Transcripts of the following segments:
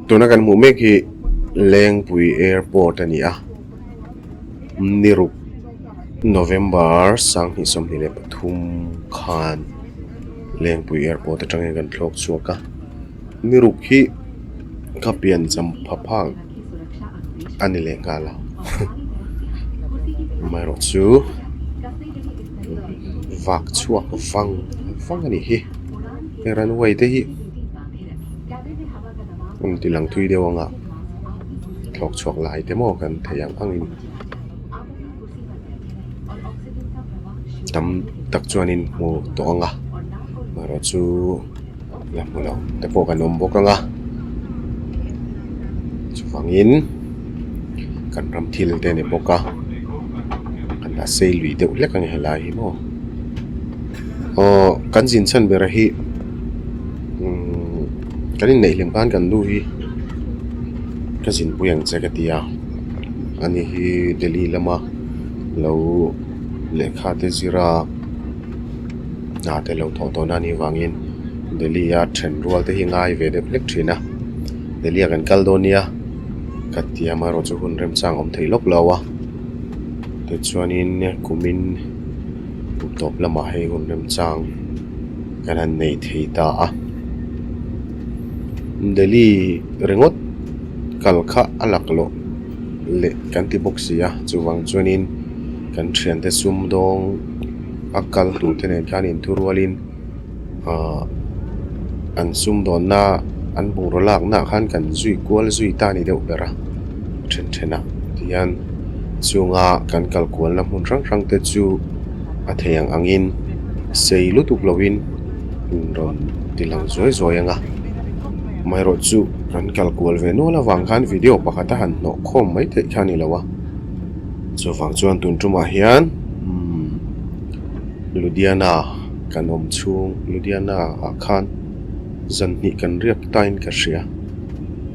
Tuna kan hmuh mek hi Lengpui airport a ni a niruk November sanghnih 23 khan Lengpui airport atangin kan thlawk chhuak a niruk hi ka pian cham pha phak a ni leh nghal a amaherawhchu vak chhuak vang vang a nih hi he runway te hi. Hmun ti lang thui deuh anga thlawk chhuak lai te maw kan theih ang angin tam tak chuanin hmu tawh ang a amaherawh chu la hmu lo te pawh kan awm bawk ang a chuvangin kan ram thil te a ni bawk a kan la sei lui deuh hlek a ni helai hi maw aw kan zin chhan ber hi. Kan inneih hlim khan kan nu hi ka zinpui ang che ka ti a, ani hi Delhi lama lo lehkha te zir a, hna te lo thawh tawhna a nih vangin Delhi a then rual te hi ngai ve deuh hlek thin a, Delhi ah kan kal dawn nia ka ti a, amaherawhchu hun remchang awm thei lawk lo a, tichuanin kumin kum tawp lamah hei hun remchang. Kan han nei thei ta a, Delhi ringawt kal kha a laklawh leh kan ti bawk si a, chuvang chuanin kan thiante sumdawng a kal tur te nen khan inthurualin ahh an sumdawnna an bungraw laknaah khan kan zui kual zui ta a ni deuh ber a, then then ah tihian chunga kan kal kualna hmun hrang hrang te chu. A thei ang angin sei lutuk lovin rawn ti lang zuai zuai ang a, amaherawhchu kan kal kual ve nual avang khan video pakhat a han hnawh khawm mai theih kha a ni lo a, chuvang chuan tun tumah hian umm Ludhiana kan awm chhung Ludhiana ah khan zan hnih kan riak tain ka hria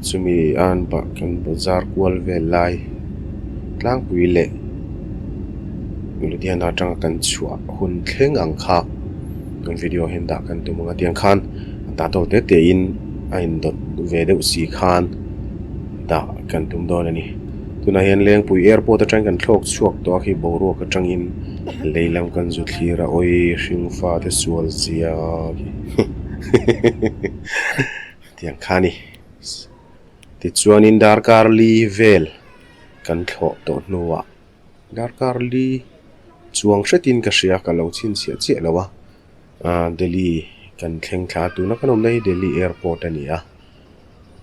chumi an kan bazar kual vel lai tlangpui leh. Ludhiana atanga kan chhuah hun thleng ang kha kan video hian dah kan tum ang a tiang khan a ta tawk te te in a indawt ve deuh si khan dah kan tum dawn a ni tunah hian Lengpui airport atangin kan thlawk chhuak tawh a khi boruak atangin lei lam kan zu thlir a awi hring fa te sual zia khi tiang kha a ni tichuanin darkar li vel kan thlawh tawh hnuah. Darkar li chuang hretin ka hria ka lo chhinchhiah chiah lo a ahh Delhi kan thleng thla a tuna kan awmna hi Delhi airport a ni a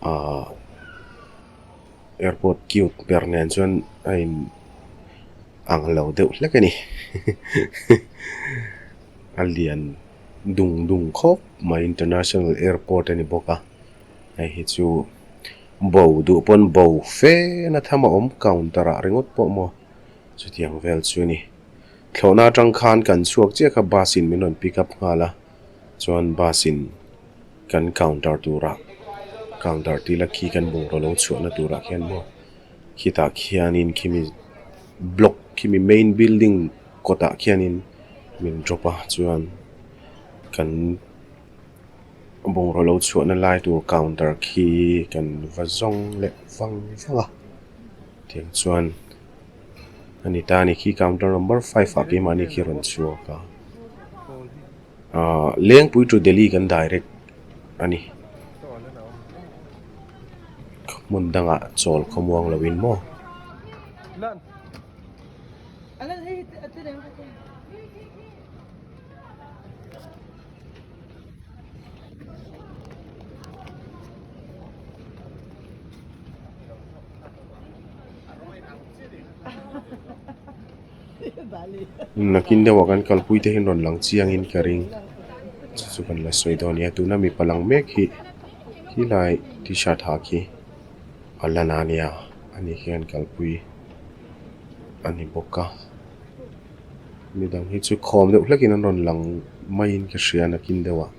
ahh airport cute ber nen chuan a in ang lo deuh hlek a ni a lian dung dung khawp mai international airport a ni bawk a hei hi chu. Bo duh pawn bo fe na tham a awm counter ah ringawt pawh maw chutiang vel chu a ni. Thlawhna atang khan kan chhuak chiah kha bus in min rawn pick up nghal a, chuan bus in kan counter turah counter tila khi kan bungraw lo chhuahna turah khian maw khitah khianin khimi block khimi main building kawtah khianin min drop a chuan kan. Bungraw lo chhuahna lai tur counter khi kan va zawng leh vang vang a tiang chuan a ni ta a ni khi counter number five ah keimahni khi a rawn chhuak a ahh Lengpui to Delhi kan direct a ni hmun dangah chawl khawmuang loin maw. Nakin deuhah kan kalpui te hian rawn lang chiangin ka ring chu chu kan la sawi dawn a nia tuna mipa lang mek hi khilai t-shirt ha khi a la na ania ani hian kalpui a ni bawk a. Midang hi chu khawm deuh hlekin an rawn lang maiin ka hria nakin deuh ah.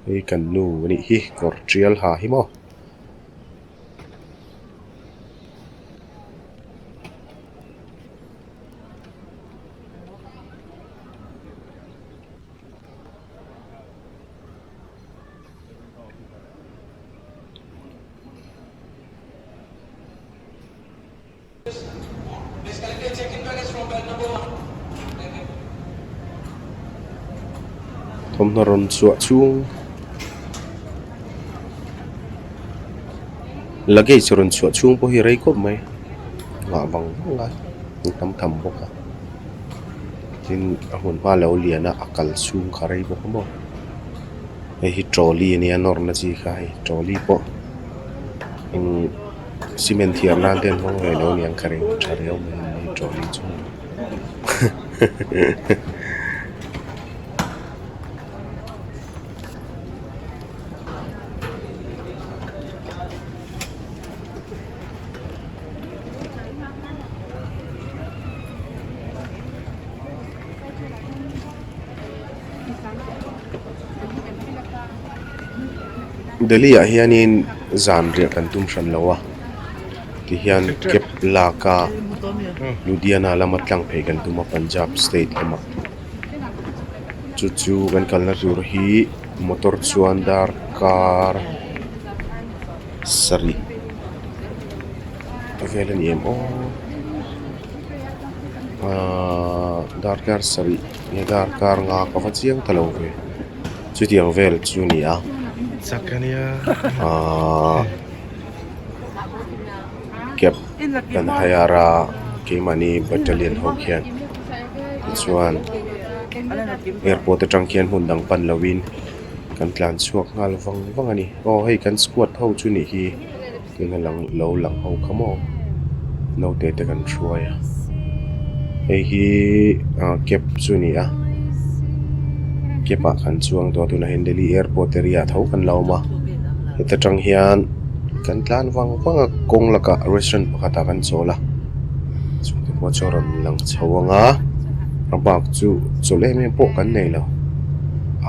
Hei kan nu a nih hi kawr tial ha hi maw. Thawmhnaw rawn chhuah chhung luggage rawn chhuah chhung pawh hi rei khawp mai nghah vang vang a an tam tham bawk a tin a hmun hma lo lian a a kal chhung kha rei bawk a maw hei hi trolley a nia nawrna chi kha hei trolley pawh eng cement thiar nan te an hmang ve lo aniang ka ring tha riau mai a ni trolley chu. Delhi ah hianin zan riah kan tum hran lo a tihian cab lak a Ludhiana lama tlang phei kan tum a Punjab state lamah chu chu kan kalna tur hi motor chuan darkar sarih vel a ni em aw ahh darkar sarih nge darkar nga ka va chiang ta lo ve chutiang vel chu a ni a ahh. Cab kan hire a keimahni battalion ho khian tichuan airport atang khian hmun dang pan lovin kan tlan chhuak nghal vang vang a ni aw hei kan squad ho chu nih hi tuna lang lo lang ho kha maw naute te kan hruai a hei hi ah cab chu a ni a cab ah kan chuang tawh a tunah hian Delhi airport area ah tho kan la awm a heta tang hian. Kan tlan vang vang a kawng lakah restaurant pakhatah kan chawl a chungte pawh chu a rawn lang chho ang a a bak chu chawlh em em pawh kan nei lo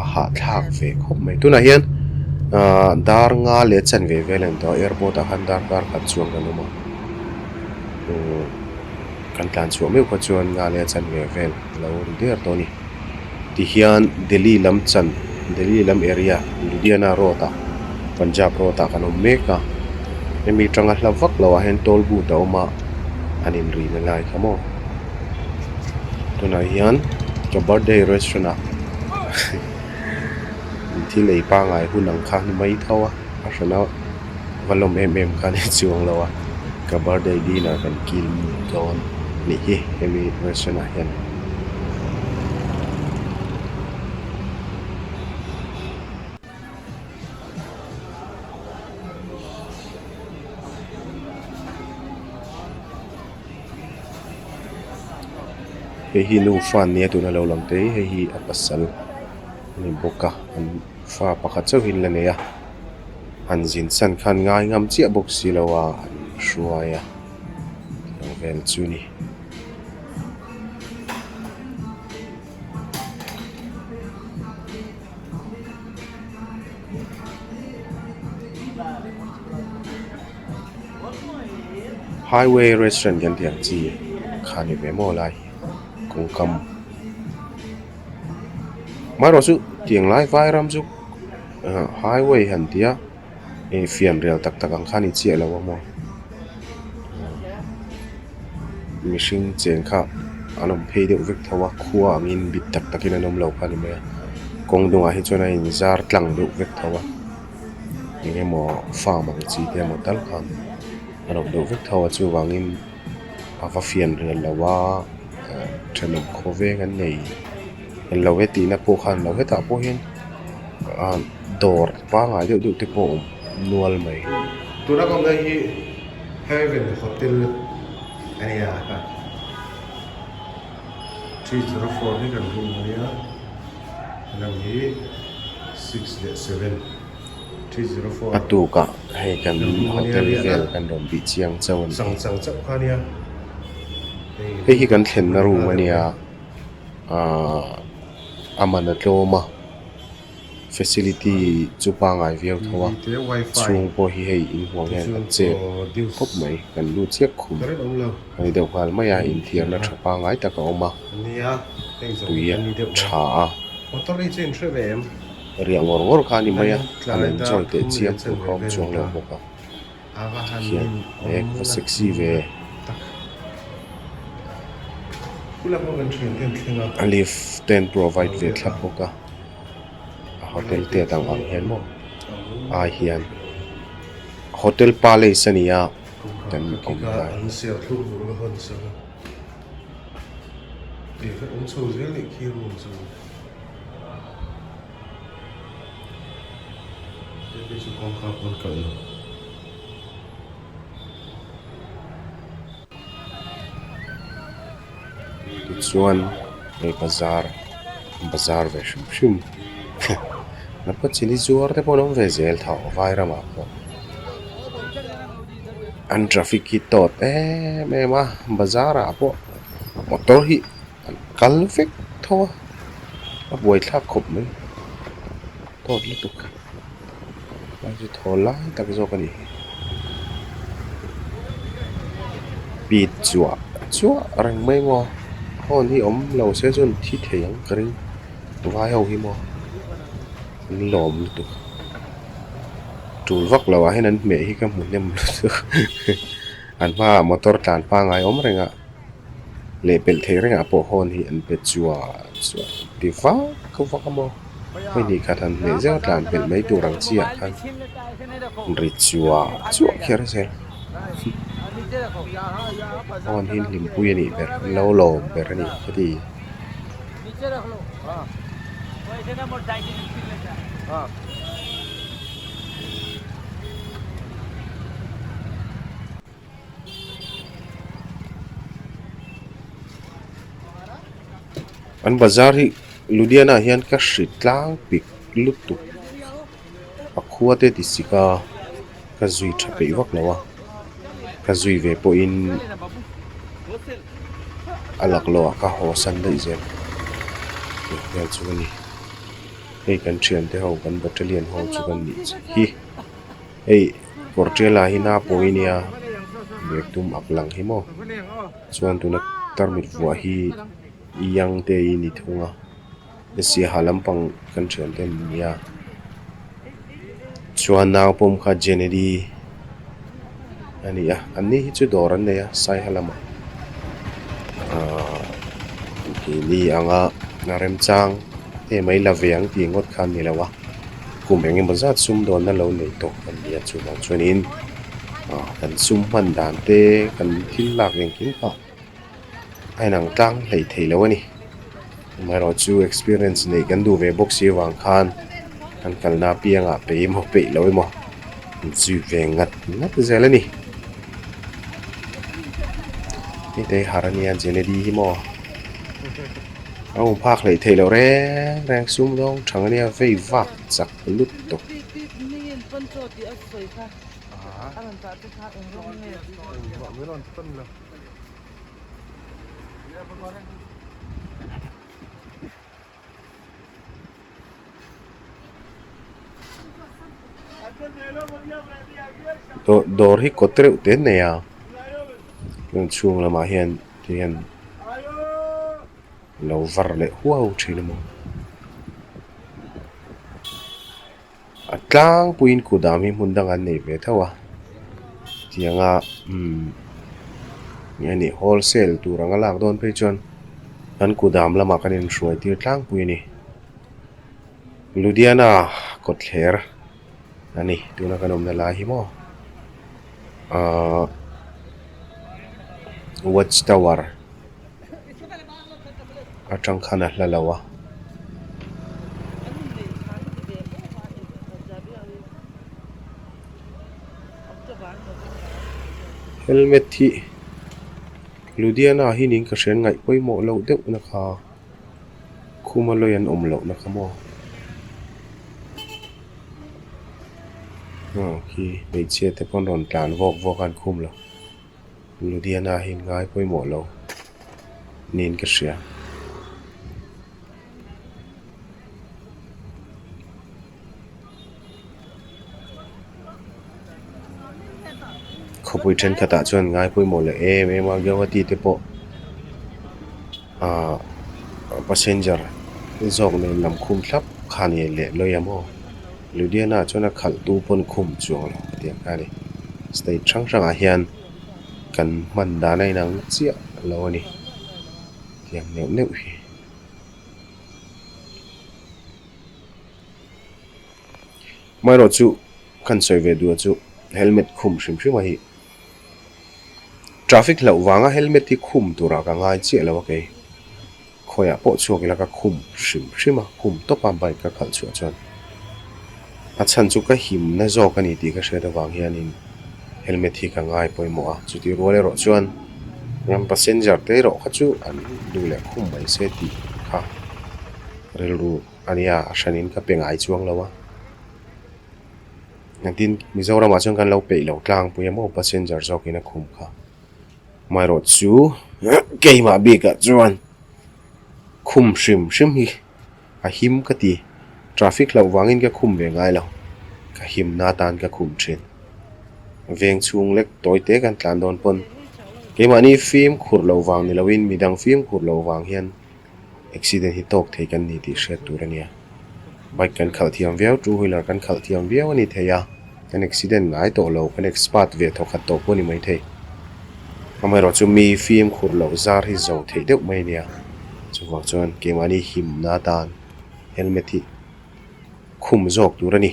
a hahthlak ve khawp mai tunah hian ahh dar nga leh chanve vel a ni tawh a airport ah khan darkar khat chuan kan awm a uhh kan tlan chhuah meuh kha chuan nga leh chanve vel a lo ri der tawh a ni. Tihian Delhi lam chan Delhi lam area Ludhiana road ah Punjab road ah kan awm mek a hemi tanga hla vak lo ah hian toll booth a awm a an inrina lai kha maw tunah hian ka birthday restaurant ah thil ei pangai hun ang kha ni mai tho a a hrana va lawm em em kha ni chuang lo a ka birthday dinner kan kil dawn nih hi hemi restaurant ah hian. Hei hi nufa an nia tuna lo lang te hi hei hi a pasal a ni bawk a an fa pakhat chauhin la nei a han zin san khan ngai ngam chiah bawk si lo a an hruai a ang vel chu a ni. Highway restaurant kan tih ang chi kha ni ve maw lai hi kawngkam amaherawh chu tiang lai vai ram chu ah highway han tih a ih fianrial tak tak ang kha a ni chiah lo a maw mihring cheng kha an awm phei deuh vek tho a khua angin bit tak takin an awm lo kha a ni mai a kawng dungah hi chuan a inzar tlang deuh vek tho a eng emaw farm ang chi te emaw tal khan an awm deuh vek tho a chuvangin a va fianrial lo a thenawm khawveng an nei lo e tihna pawh khan lo hetah pawh hian ah dawr pangngai deuh deuh te pawh a awm nual mai. Tuna ka awmna hi Heaven Hotel a nia 304 hi kan room a nia helam hi 6 leh 7 304 A tukah hei kan hotel vel kan rawn bih chiang chauh a ni. Chang chang chauh kha nia Hei hi kan thlenna room a nia. Ahh a man a tlawm a facility chu pangngai viau tho a chhung pawh hi hei inhmuh ang hian a chep khawp mai kan lut chiah khum a ni deuh nghal mai a inthiarna tha pangngai tak a awm a tui a tha a riah ngawr ngawr kha a ni mai a an enjoy teh chiam tur kha a awm chuang lo bawk a. Hian e va sexy ve. A lift te an provide ve thlap bawk a a hotel te dang ang hian maw ai hian hotel palace a ni a kan awm lai. Tichuan hei bazar bazar ve hrim hrim napka chili zuar te pawh an awm ve zel tho vai ramah pawh an traffic hi tawt em em a bazar ah pawh motor hi an kal vek tho a a buaithlak khawp mai tawt lutuk. Hei chu thaw lai tak zawk a ni pit chuah chuah reng mai maw horn hi awm lo se chuan thi thei ang ka ring vai ho hi maw an lawm lutuk tul vak lo ah hian an hmeh hi ka hmu hnem lutuk an hmaah motor tlan pangai awm reng a. Leh pelh theih rengah pawh hawn hi an pe chuah chuah ti vak vak a maw? Hei hnih khat han hmeh zeuh a tlan pelh mai tur ang chi ah khan ri chuah chuah kher zel. Hawn hi hlimpui a nih ber, an lo lawm ber a ni ka ti. An bazar hi Ludhiana ah hian ka hri tlang pik lutuk a khua te ti sik a ka zui tha peih vak lo a ka zui ve pawhin a laklawh ah ka haw san daih zel tih vel chu a ni hei kan thiante ho kan battalion ho chu kan nih hi. Hei kawr tial ah hi naupawh i nia bag dum ak lang hi maw chuan tuna tarmit vuah hi young te i ni thung a siaha lampang kan thian te an nia chuan naupawm kha Jenedy a ni a an ni hi chu dawr an nei a saiha lamah ahh keini anga remchang emai la ve ang tih ngawt kha an ni lo a. Kum eng emaw zat sum dawnna lo nei tawh kan ni a chuvang chuanin ah kan sum hman dan te kan thil lak engkim kha a inang tlang hleih theih loh a ni amaherawhchu experience neih kan duh ve bawk si avang khan kan kalna apiangah peih emaw peih loh emaw an zui ve ngat ngat zel a ni hei har a nia Jenedy hi maw. A awm phak hleih theih loh reng reng sum dawng thang ania vei vak chak lutuk. Dawr hi kawt reuh te an nei a chhung lamah hian ti hian lo var leh huau thin a maw a tlangpuiin kudam hi hmun dangah an nei ve tho a tianga umm eng nge ni wholesale tur anga lak dawn phei chuan an kudam lamah kan inhruai tir tlangpui a ni. Ludhiana kawtthler a ni tuna kan awmna lai hi maw ahh watch tower atang khan a hla lo a. Helmet hi Ludhiana hi niin ka hriat ngaih pawimawh loh deuh na kha. Khuma lawi an awm loh na kha maw? Aw khi hmeichhia te pawn rawn tlan vawk vawk a an khum lo. Ludhiana hi ngai pawimawh lo niin ka hria. Khawpui thenkhatah chuan ngai pawimawh leh em em a Guwahati te pawh ahh passenger zawk nen lam khum thlap kha ni leh lawi a maw Ludhiana chuan a khalh tu pawn khum chuang lo tiang kha a ni state hrang hrangah hian kan hman dan a inang chiah lo a ni. Tiang neuh neuh hi. Amaherawhchu kan sawi ve duh chu helmet khum hrim hrim a hi traffic hlauh vanga helmet hi khum turah ka ngai chiah lo a kei. Khawiah pawh chhuak ila ka khum hrim hrim a, khum tawp a bike ka khalh chhuah chuan a chhan chu ka himna zawk a ni tih ka hriat avang hianin helmet hi ka ngai pawimawh a, chutih rual erawh chuan ram passenger te erawh kha chu an duh leh khum mai se tih kha rilru a nia, a hranin ka pe ngai chuang lo a. Engtin Mizoramah chuan kan lo peih lo tlangpui a maw passenger zawkin a khum kha. Amaherawh chu keimah bikah chuan khum hrim hrim hi a him ka ti. Traffic hlauh vangin ka khum ve ngai lo. Ka himna atan ka khum thin. Veng chhung lek tawi te kan tlan dawn pawn keimahni fimkhur loh vang ni loin midang fimkhur loh vang hian accident hi tawk thei kan ni tih hriat tur a nia. Bike kan khalh thiam viau, two wheeler kan khalh thiam viau a ni thei a, kan accident ngai tawh lo, kan expert ve thawk khat tawh pawh a ni mai thei. Amaherawh chu mi fimkhur loh zar hi zo theih deuh mai a nia. Chuvang chuan keimahni himna atan helmet hi khum zawk tur a ni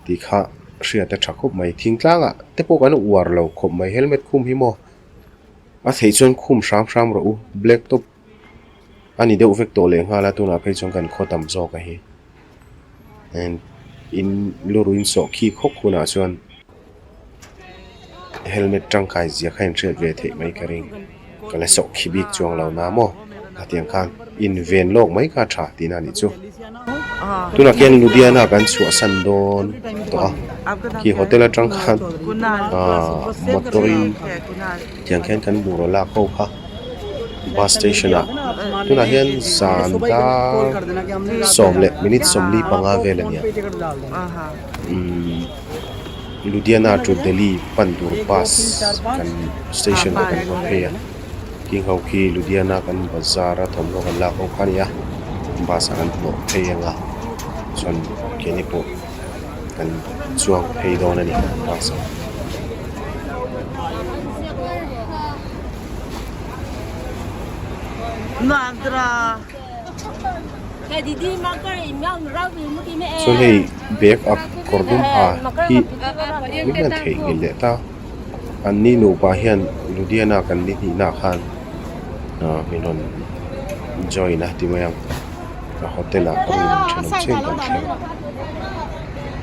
tih kha hriat a tha khawp mai. Thingtlangah te pawh kan uar lo khawp mai helmet khum hi maw a theih chuan khum hram hram rawh u, black top. A ni deuh vek tawh leh nghal a tunah phei chuan kan khaw tam zawk a hi and in luruin sawh khi khawp hunah chuan helmet tangkai zia kha inhriat ve theih mai ka ring ka la sawh khi bik chuang lo na maw khatiang khan inven lawk mai kha a tha tihna a nih chu tunah khian Ludhiana kan chhuahsan dawn tawh a khi hotel atang khan ahh motor in. Tiang khian kan bungraw lak ho kha bus station ah tunah hian zan dar sawm leh minute 45 vel a nia umm Ludhiana to Delhi pan tur bus kan station ah kan va phei a king ho khi Ludhiana kan bazar a thawmhnaw kan lak ho kha a nia bus ah kan hnawh phei ang a chuan keini pawh. Kan chuang phei dawn a ni bus ah. Chuan hei bag ak kawr dum ha hi min han theihnghilh leh ta an ni nupa hian Ludhiana kan ni hnihna ah khan ah min rawn join a ti mai ang. A hotel ah room thenawm chen kan thleng a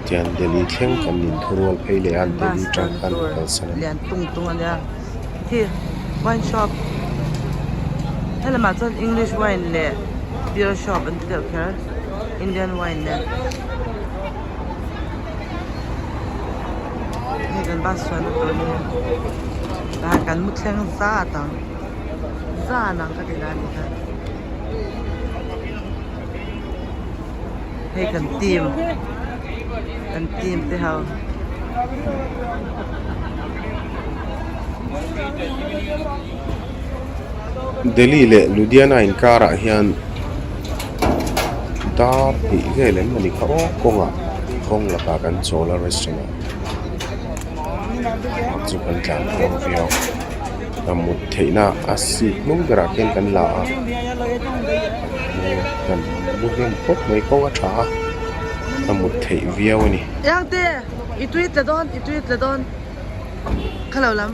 tian Delhi thleng kan inthurual phei leh a Delhi tang khan kalsan a ni. Lian tung tung a nia khi wine shop helamah chuan english wine leh beer shop an ti deuh kher indian wine nen hei kan bus chuanna tur hi tah kan mu thleng zat ang zan ang ka ti lai ni khan. Hei kan team kan team te ho. Delhi leh Ludhiana inkarah hian dar tih vel em ani kha aw kawngah kawng lakah kan chawl a restaurant ah chu kan tlan kual viau. A mut theihna a seat hnung berah khian kan la a kan mu hnem khawp mai kawng a tha a a mut theih viau a ni. Engte i tui tla dawn i tui tla dawn kha lo lam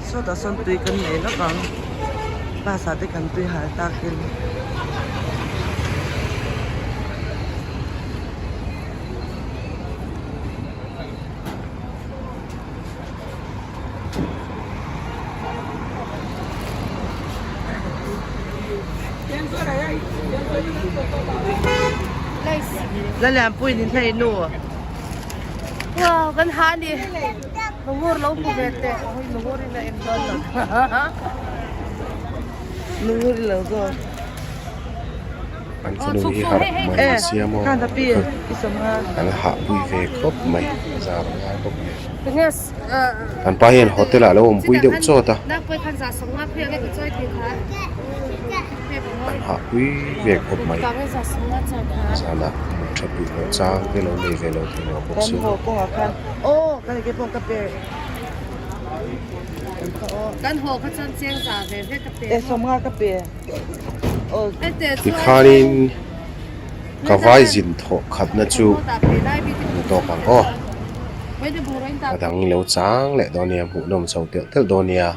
sawtah sawn tui kan nei lawk ang bus ah te kan tui hal takin. Lalianpui ni hlei nu. Wow, kan ha ni. Lungur lo hmu ve teh. Oi, lungur in a en dawn lo. Lungur i lo zawk. An fanu hi harh mai a siam aw an hahpui ve khawp mai a zar ngai bawk nen an pa hian hotel ah a lo awmpui deuh chawt a an hahpui ve khawp mai zanah mut tha duh loh chang te lo nei ve lo thei lo bawk si. Tikhanin ka vai zin thawh khatna chu an tawp ang aw. A dang lo chang leh dawn nia, hmuhnawm chho telh telh dawn nia.